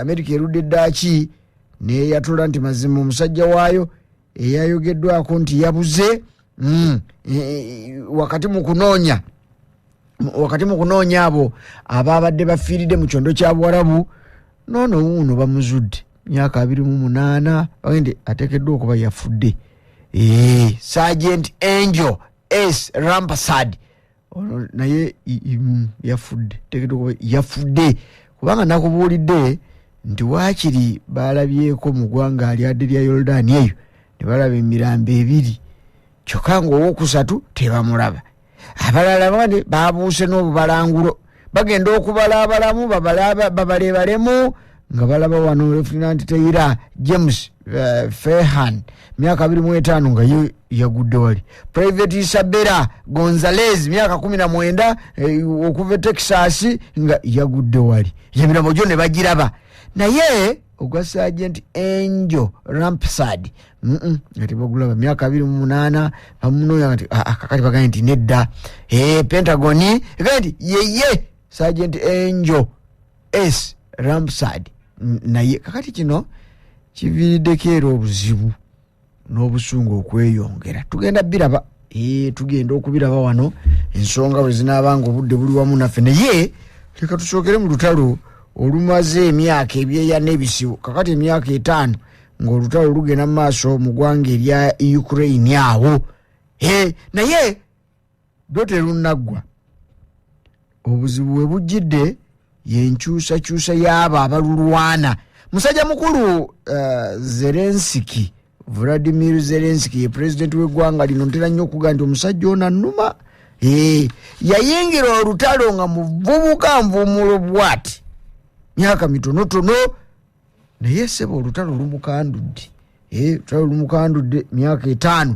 Amerika erudde ddaaki neyatula nti mazima omusajja waayo eyayogeddwako nti yabuze wakati mu kunoonya abo ababadde bafiiridde mu kyondo kya Buwarabu, noono wuuno bamuzudde myaka 28, bagende ateekeddwa okuba yafudde. Sergeant Angel S Rampasad ono naye yafudde, ateekeddwa okuba yafudde, kubanga nakubuulidde nti waakiri balabyeko mu ggwanga lyadde lya Yordan eyo ne balaba emirambo ebiri, kyokka ng'owokusatu tebamulaba. Abalala bane babuuse n'obubalangulo, bagenda okubala abalamu babalebalemu nga balaba wano Lieutenant Taylor James Fehan myaka 25 nga ye yagudde wali, Private Isabella Gonzalez myaka 19 okuva Texas nga yagudde wali. Emirambo gyo ne bagiraba, naye ogwa Sergeant Angel Rampsad nga tebagulaba, myaka 28 bamunoonya nti kakati bagambye nti nedda. Pentagon egambye nti yeye Sergeant Angel S Rampsad naye kakati kino kiviiriddeko era obuzibu n'obusungu okweyongera. Tugenda biraba, tugenda okubiraba wano ensonga bwe zinaabanga obudde buli wamu naffe, naye leka tusookere mu lutalo olumaze emyaka ebyeya n'ebisibo, kakati emyaka 5 ng'olutalo lugenda mu maaso mu ggwanga erya Ukraine awo. Naye lwo terunnaggwa. Obuzibu we bujjidde yenkyusakyusa y'abo abalulwana. Musajja mukulu Zelensky, Vladimir Zelensky ye pulezidenti w'eggwanga lino, ntera nnyo okugamba nti omusajja ono annuma. Yayingira olutalo nga muvubuka nvumulo bw'ati, myaka mitonotono, naye ssebo olutalo lumukandudde. Olutalo lumukandudde myaka 5.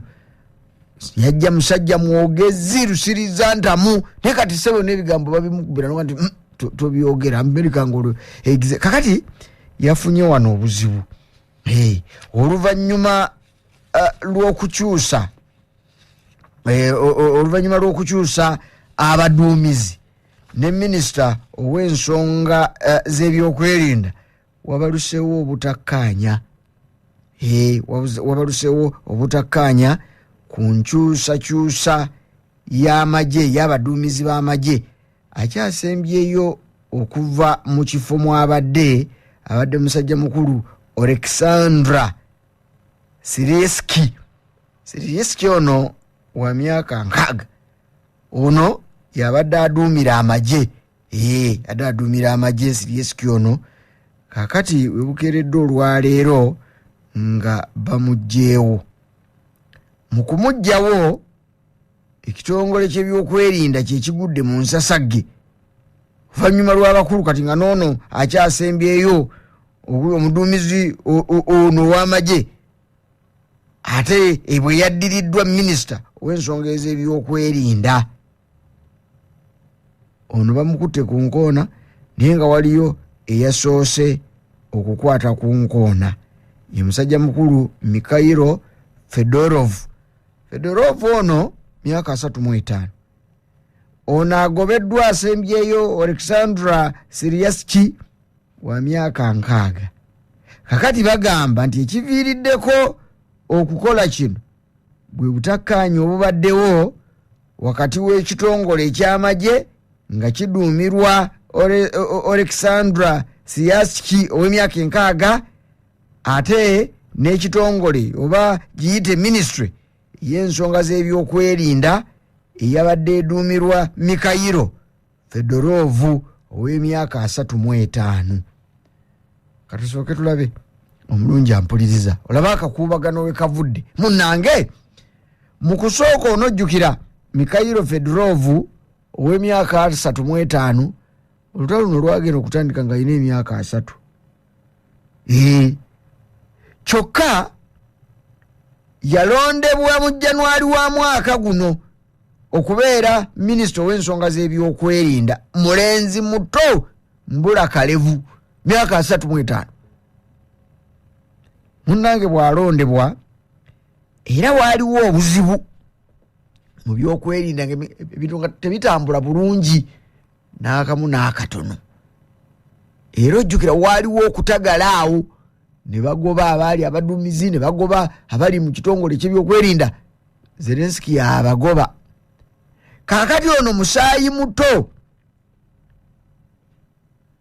Yajja musajja mwogezi lusiriza ntamu, naye kati ssebo n'ebigambo babimukubira noga nti tobyogera Amerika ng'olwo kakati yafunye wano obuzibu. Oluvannyuma lw'okukyusa oluvannyuma lw'okukyusa abaduumizi ne minisita ow'ensonga z'ebyokwerinda, wabaluseewo obutakkaanya. Wabaluseewo obutakkaanya ku nkyusakyusa y'amagye y'abaduumizi b'amagye. Akyasembyeyo okuva mu kifo mw'abadde abadde musajja mukulu Alexandra Siriski. Siriski ono wa myaka 60, ono yabadde aduumira amagye. Adde aduumira amagye Siriski ono. Kakati webukeeredde olwaleero nga bamuggyeewo. Mu kumuggyawo ekitongole ky'ebyokwerinda kye kigudde mu nsasagge oluvannyuma lw'abakulu, kati nga n'ono akyasembyeyo omuduumizi ono ow'amagye, ate bwe yaddiriddwa minisita ow'ensonga ez'ebyokwerinda. Ono bamukutte ku nkoona, naye nga waliyo eyasoose okukwata ku nkoona, ye musajja mukulu Mikhailo Fedorov. Fedorov ono myaka 35. Ono agobeddwa asembyeyo Alexandra Siriaski wa myaka 60. Kakati bagamba nti ekiviiriddeko okukola kino bwe butakkaanya obubaddewo wakati w'ekitongole eky'amagye nga kiduumirwa Alexandra Siriaski ow'emyaka 60, ate n'ekitongole oba giyite ministry y'ensonga z'ebyokwerinda eyabadde eduumirwa Mikhailo Fedorov ow'emyaka 35. Katusooke tulabe omulungi ampuliriza, olaba akakuubagano we kavudde. Munnange mu kusooka onojjukira Mikhailo Fedorov ow'emyaka 35, olutalo luno lwagenda okutandika ng'alina emyaka 30. Kyokka yalondebwa mu Januari wa mwaka guno okubeera minisita ow'ensonga z'ebyokwerinda, mulenzi muto mbula kalevu, myaka 35. Munnange bw'alondebwa era waaliwo obuzibu mu byokwerinda, ebintu nga tebitambula bulungi n'akamu n'akatono. Era ojjukira waaliwo okutagala awo ne bagoba abaali abaduumizi, ne bagoba abali mu kitongole ekyebyokwerinda. Zelenski yabagoba. Kaakati ono musaayi muto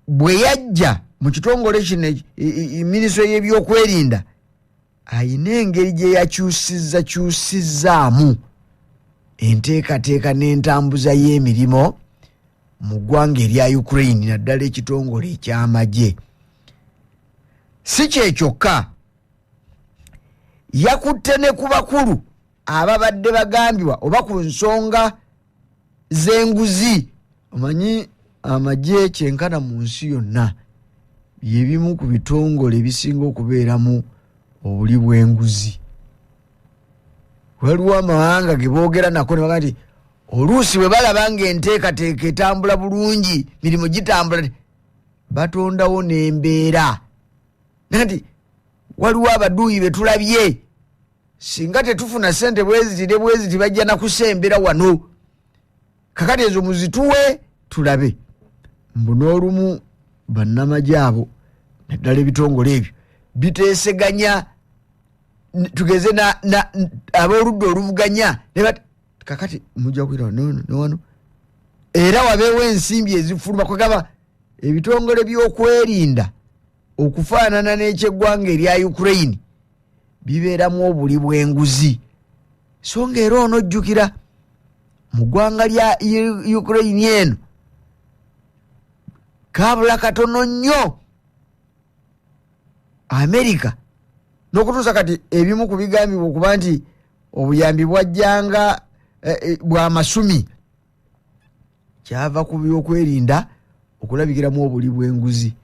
bwe yajja mu kitongole kino, minisitule y'ebyokwerinda, ayina engeri gye yakyusizza kyusizzaamu enteekateeka n'entambuza y'emirimu mu ggwanga erya Ukraine, naddala ekitongole ekyamagye. Si kyekyokka, yakutte ne ku bakulu ababadde bagambibwa oba ku nsonga z'enguzi. Omanyi amagye kyenkana mu nsi yonna byebimu ku bitongole ebisinga okubeeramu obuli bw'enguzi. Waliwo amawanga ge boogera nako ne bagamba nti oluusi bwe balaba ng'enteekateeka etambula bulungi, mirimu gitambula, batondawo n'embeera nti waliwo abaduuyi be tulabye, singa tetufuna ssente bweziti ne bweziti bajja nakusembera wano, kakati ezo muzituwe tulabe. Mbu n'olumu bannamagye abo naddala ebitongole ebyo biteeseganya, tugeze ab'oludda oluvuganya, kakati mujja kuyita newano, era wabeewo ensimbi ezifuluma. Kwegamba ebitongole by'okwerinda okufaanana n'ekyeggwanga erya Ukraine bibeeramu obuli bw'enguzi. So nga era onojjukira mu ggwanga lya Ukraine eno kabula katono nnyo Amerika n'okutuusa kati ebimu ku bigambibwa okuba nti obuyambi bwajjanga bwa masumi kyava ku byokwerinda okulabikiramu obuli bw'enguzi,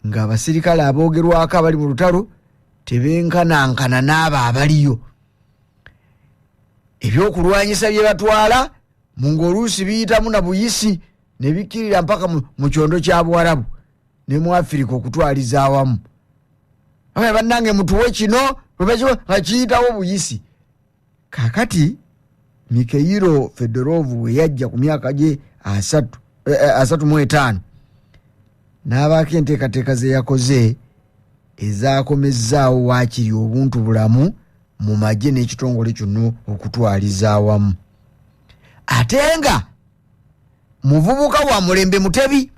ng'abasirikale aboogerwako abali mu lutalo tebenkanankana n'abo abaliyo. Ebyokulwanyisa bye batwala mu ng'oluusi biyitamu na buyisi ne bikkirira mpaka mu kyondo kya Buwarabu ne mu Afirika okutwaliza awamu. Bannange mutuwe kino nga kiyitawo buyisi. Kaakati Mikhailo Fedorov bwe yajja ku myaka gye 35 n'abaako enteekateeka ze yakoze ezaakomezzaawo waakiri obuntu bulamu mu magye n'ekitongole kyonna okutwaliza awamu. Ate nga muvubuka wa mulembe Mutebi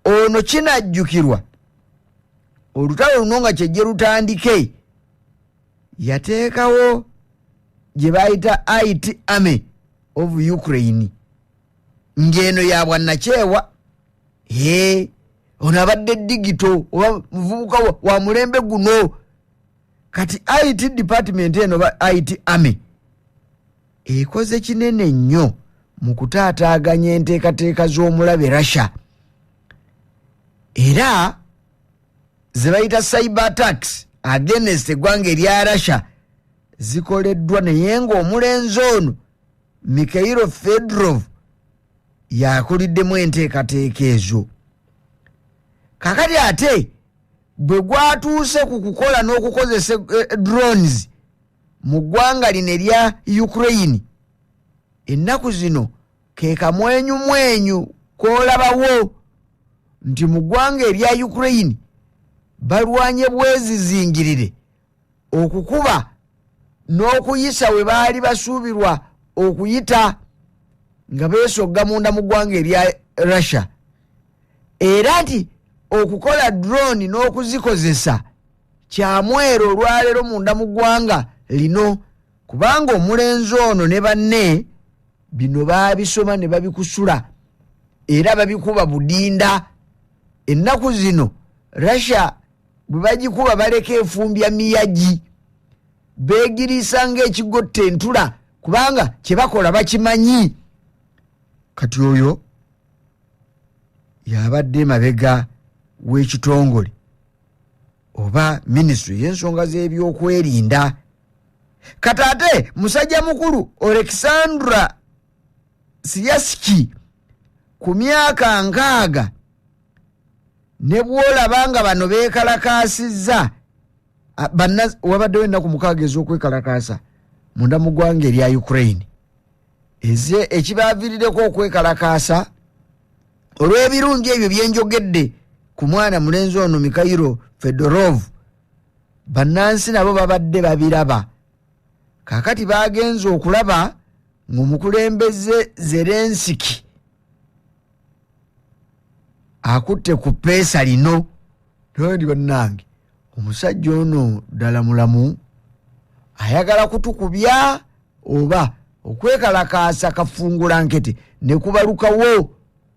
ono, kinajjukirwa olutalo luno nga kyejje lutandike, yateekawo gye bayita IT Army of Ukraine, ng'eno ya bwannakyewa. Ono abadde digital oba muvubuka wa mulembe guno. Kati IT department eno oba IT Army ekoze kinene nnyo mu kutaataaganya enteekateeka z'omulabe Russia, era ze bayita cyber attacks against eggwanga erya Russia zikoleddwa, naye ng'omulenzi ono Mikhailo Fedorov yakuliddemu enteekateeka ezo. Kakati ate bwe gwatuuse ku kukola n'okukozesa drones mu ggwanga lino erya Ukraine, ennaku zino ke kamwenyumwenyu kw'olabawo nti mu ggwanga erya Ukraine balwanye bwezizingirire okukuba n'okuyisa we baali basuubirwa okuyita nga beesogga munda mu ggwanga erya Russia. Era nti okukola drone n'okuzikozesa kyamwero olwaleero munda mu ggwanga lino, kubanga omulenzi ono ne banne bino baabisoma ne babikusula era babikuba budinda. Ennaku zino Russia bwe bagikuba baleka efumbya miyagi, beegiriisa ng'ekigotta entula, kubanga kye bakola bakimanyi. Kati oyo yabadde mabega w'ekitongole oba minisitule y'ensonga z'ebyokwerinda. Kati ate musajja mukulu Alexandra Siryaski ku myaka 60, ne bw'olaba nga bano beekalakaasizza, wabaddewo ennaku 6 ez'okwekalakaasa munda mu ggwanga erya Ukraine. Ekibaaviiriddeko okwekalakaasa Olw'ebirungi ebyo byenjogedde ku mwana mulenzi ono Mikhailo Fedorov, bannansi nabo babadde babiraba. Kaakati bagenze okulaba ng'omukulembeze Zelensky akutte ku peesa lino. Ndi bannange, omusajja ono ddala mulamu, ayagala kutukubya oba okwekalakaasa kafungula nkete ne kubalukawo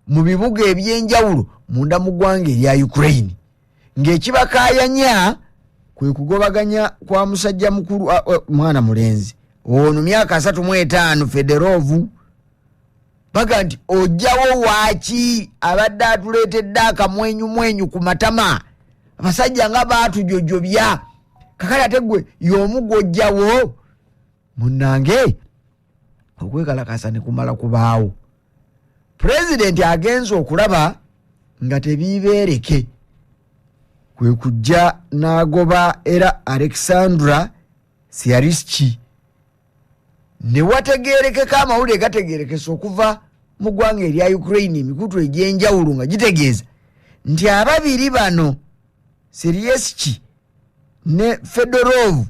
mu bibuga ebyenjawulo munda mu ggwanga erya Ukraine, ng'ekibakaayanya kwe kugobaganya kwa musajja mukulu, mwana mulenzi ono myaka 35 Fedorov. Baga nti ojjawo waaki abadde atuleetedde akamwenyumwenyu ku matama, abasajja nga baatujojobya, kakati ate gwe y'omu gw'ojjawo. Munnange, okwekalakasa ne kumala kubaawo. Pulezidenti agenze okulaba nga tebiibeereke, kwe kujja n'agoba era Alexandra Siariski. Ne wategeerekeka amawulire gategeerekesa okuva mu ggwanga erya Ukraine, emikutu egy'enjawulo nga gitegeeza nti ababiri bano Siriyeski ne Fedorov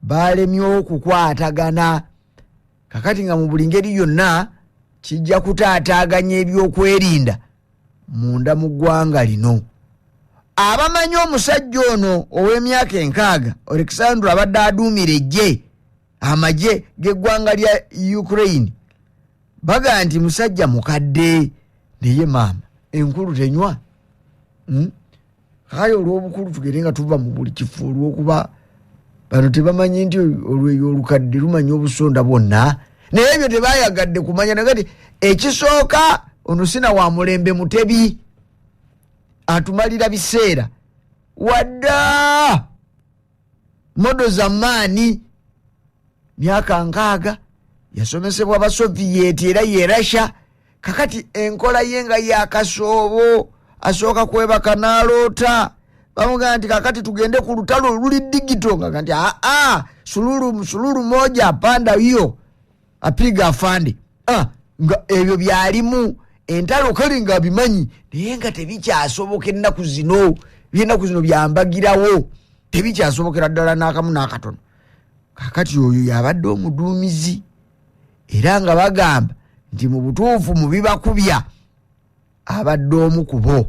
balemye okukwatagana. Kakati nga mu buli ngeri yonna kijja kutaataaganya ebyokwerinda munda mu ggwanga lino. Abamanyi omusajja ono ow'emyaka 60 Alexandra abadde aduumira eggye, amagye g'eggwanga lya Ukraine, baga nti musajja mukadde, naye maama enkulu tenywa. Kale olw'obukulu tugende nga tuva mu buli kifo, olw'okuba bano tebamanyi nti olweyo olukadde lumanyi obusonda bwonna, naye ebyo tebayagadde kumanya. Nagati ekisooka ono sina wa mulembe Mutebi, atumalira biseera wadda modo zamaani. Myaka 60 yasomesebwa Basoviyeeti era ye Russia. Kakati enkola ye nga yakasoobo, asooka kwebaka n'aloota. Bamugamba nti kakati tugende ku lutalo luli digito, nga nti aa sululu sululu moja panda hiyo apiga afande. Nga ebyo byalimu entalo kale nga bimanyi, naye nga tebikyasoboka ennaku zino. Ebyennaku zino byambagirawo, tebikyasobokera ddala n'akamu n'akatono. Kakati oyo yabadde omuduumizi, era nga bagamba nti mu butuufu mu bibakubya abadde omu ku bo.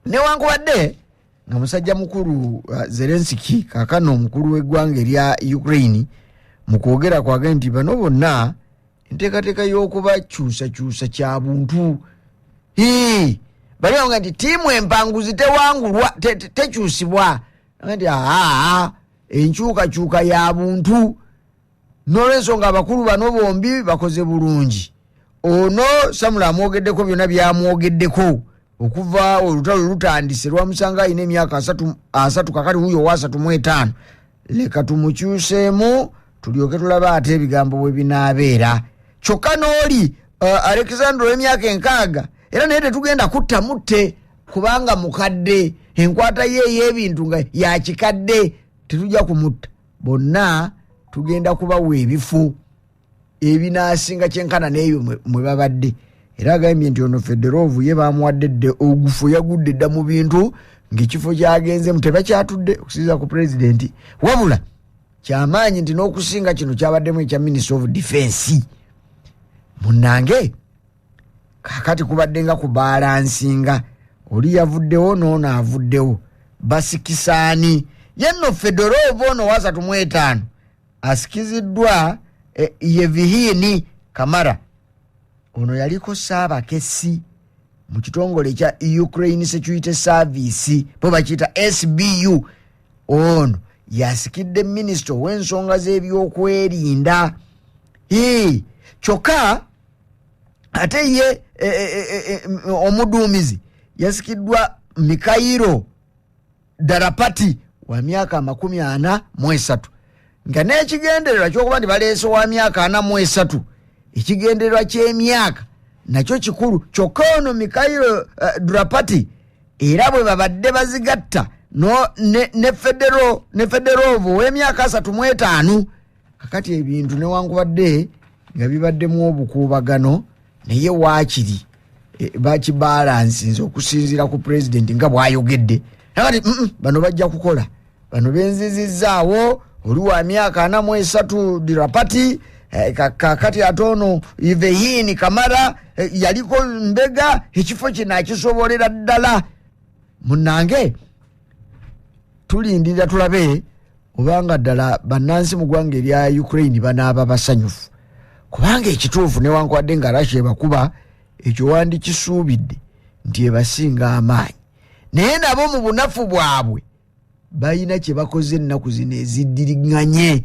Newankubadde nga musajja mukulu Zelensky kaakano omukulu w'eggwanga erya Ukraine mu kwogera kwage nti bano bonna enteekateeka y'okubakyusakyusa kya buntu. Bali bavuga nti ttiimu empanguzi tewangulwa, tekyusibwa. Nti aa enkyukakyuka ya buntu. N'olwensonga abakulu bano bombi bakoze bulungi. Ono Samula amwogeddeko byonna byamwogeddeko okuva olutalo lutandise, lwamusanga alina emyaka 30, kakati wuyo wa 35. Leka tumukyuseemu tulyoke tulaba ate ebigambo bwe binaabeera. Kyokka n'oli Alexandro w'emyaka 60 era naye tetugenda kutta mutte, kubanga mukadde, enkwata ye ey'ebintu nga yakikadde, tetujja kumutta. Bonna tugenda kubawa ebifo ebinaasinga kyenkana n'ebyo mwe babadde. Era agambye nti ono Fedorov ye bamuwadde dde ogufo, yagudde dda mu bintu ng'ekifo kyagenzemu tebakyatudde okusinziira ku pulezidenti. Wabula kyamaanyi nti n'okusinga kino kyabaddemu ekya Minister of Defense. Munnange kakati kubadde nga kubalansinga, oli yavuddewo n'ono avuddewo, basikisaani. Ye nno Fedorov ono wa 35 asikiziddwa Yevhini Kamara. Ono yaliko ssaabakessi mu kitongole ekya Ukraine Security Service, bo bakiyita SBU. Ono yasikidde minisita ow'ensonga z'ebyokwerinda. Kyokka ate ye omuduumizi yasikiddwa Mikhailo Darapati wa myaka 43, nga n'ekigendererwa ky'okuba nti baleese wa myaka 43, ekigendererwa ky'emyaka nakyo kikulu. Kyokka ono Mikhailo Drapati era bwe babadde bazigatta ne Fedorov ow'emyaka 35. Kakati ebintu newankubadde nga bibaddemu obukuubagano, naye waakiri Bakibalansinze okusinziira ku pulezidenti nga bw'ayogedde. Nakati bano bajja kukola, bano benzizizaawo oli wa myaka 43 Dirapati, kakati ate ono Ivehin Kamara, yaliko mbega, ekifo kino akisobolera ddala. Munnange tulindirira tulabe obanga ddala bannansi mu ggwanga erya Ukraine banaaba basanyufu, kubanga ekituufu newankubadde nga Russia ebakuba, ekyo wandikisuubidde nti ebasinga amaanyi, naye nabo mu bunafu bwabwe balina kye bakoze ennaku zino eziddiriŋŋanye.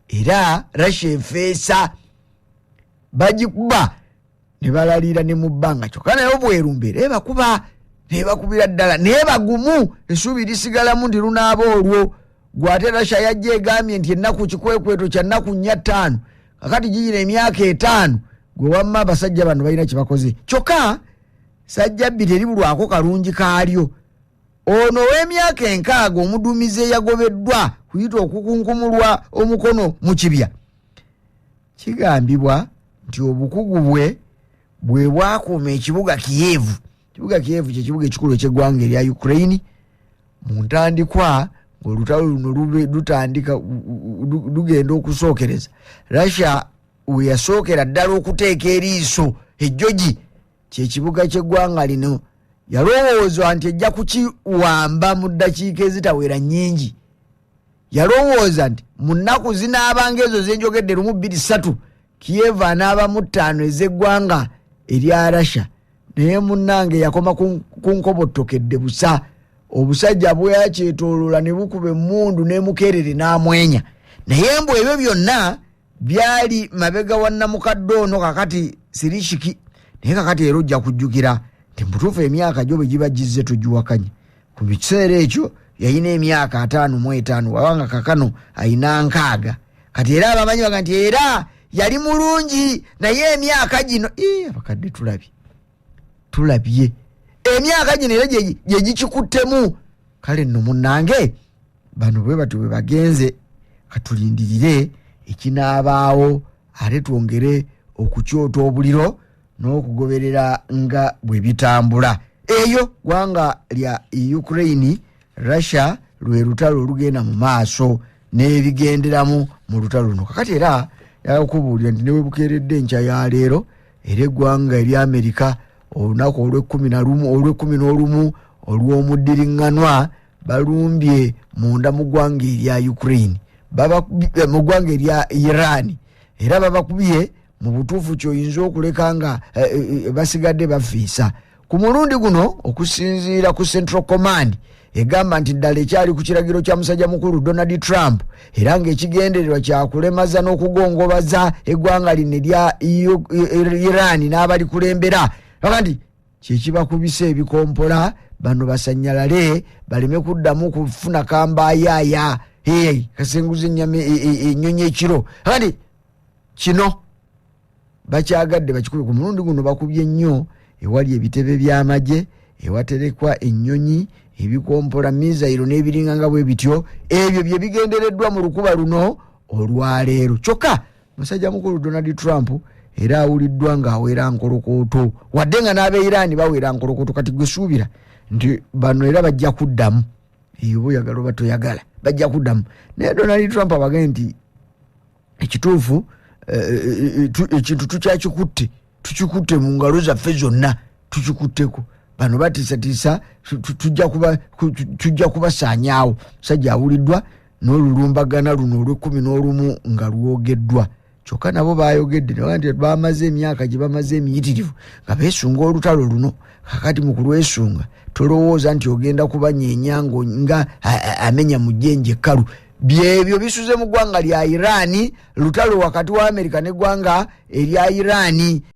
Era Russia efeesa, bagikuba ne balalira ne mu bbanga, kyokka naye obwerumba era ebakuba nebakubira ddala, naye bagumu, essuubi lisigalamu nti lunaaba olwo. Gwate Russia yajja egambye nti ennaku kikwekweto kya nnaku 4 5, kakati giyina emyaka 5, gwe wamma abasajja bano balina kye bakoze. Kyokka Sajjabbi teribulwako kalungi kaalyo. Ono ow'emyaka 60 omuduumizi eyagobeddwa kuyita okukunkumulwa omukono mu kibya, kigambibwa nti obukugu bwe bwe bwakuuma ekibuga Kiev. Ekibuga Kiev kye kibuga ekikulu eky'eggwanga erya Ukraine. Mu ntandikwa ng'olutalo luno lutandika, lugenda okusookereza, Russia we yasookera ddala okuteeka eriiso ejjogi kyekibuga ky'eggwanga lino, yalowooza nti ejja kukiwamba mu ddakiika ezitawera nnyingi. Yalowooza nti mu nnaku zinaabanga ezo zenjogedde 1 2 3, Kiev anaaba mu 5 ez'eggwanga erya Russia. Naye munnange yakoma ku nkobottokedde busa, obusajja bwakyetooloola ne bukuba emmundu n'emukeerere n'amwenya. Naye mbu ebyo byonna byali mabega wa nnamukadde ono kakati Sirishiki. Naye kakati era ojja kujjukira nti mutuufu emyaka gyo bwe giba gizze togiwakanya. Ku kiseera ekyo yalina emyaka 55, wabanga kakano ayina 60. Kati era abamanyi baga nti era yali mulungi, naye emyaka gino abakadde tulabye emyaka gino era gye gikikuttemu. Kale nno munnange bano bwe batyo bwe bagenze, katulindirire ekinaabaawo ate twongere okukyota obuliro n'okugoberera nga bwe bitambula. Eyo ggwanga lya Ukraine, Russia lwe lutalo olugenda mu maaso n'ebigenderamu mu lutalo luno. Kakati era yakubuulira nti ne bwe bukeeredde enkya ya leero, era eggwanga erya Amerika olunaku olw'ekkumi n'olumu olw'omuddiriŋŋanwa balumbye munda mu ggwanga erya Ukraine, mu ggwanga erya Iran, era babakubye mu butuufu kyoyinza okuleka nga basigadde bafiisa. Ku mulundi guno okusinziira ku Central Command egamba nti ddala ekyali ku kiragiro kya musajja mukulu Donald Trump, era ng'ekigendererwa kyakulemaza n'okugongobaza eggwanga lino erya Iran n'abalikulembera. Baga nti kyekibakubisa ebikompola bano basanyalale baleme kuddamu kufuna kambayaaya kasenguza ennyama ennyonyi ekiro. Baga nti kino bakyagadde bakikube. Ku mulundi guno bakubye nnyo ewali ebitebe by'amagye, ewaterekwa ennyonyi, ebikompola, mizayiro n'ebiringa nga bwe bityo. Ebyo bye bigendereddwa mu lukuba luno olwaleero. Kyokka musajja mukulu Donald Trump era awuliddwa ng'awera nkolokooto, wadde nga n'ab'e Iran bawera nkolokooto. Kati gwe suubira nti bano era bajja kuddamu, eyo oba oyagala oba toyagala bajja kuddamu. Naye Donald Trump abagambye nti ekituufu ekintu tukyakikutte, tukikutte mu ngalo zaffe zonna, tukikutteko. Bano batiisatiisa tujja kubasaanyaawo. Musajja awuliddwa n'olulumbagana luno olw'ekkumi n'olumu nga lwogeddwa. Kyokka nabo bayogedde ne bagamba nti bamaze emyaka gye bamaze emiyitirivu nga beesunga olutalo luno. Kakati mu kulwesunga tolowooza nti ogenda kubanyeenya nga amenya mu jjenje ekkalu. Byebyo bisuze mu ggwanga lya Iran, lutalo wakati wa Amerika n'eggwanga erya Iran.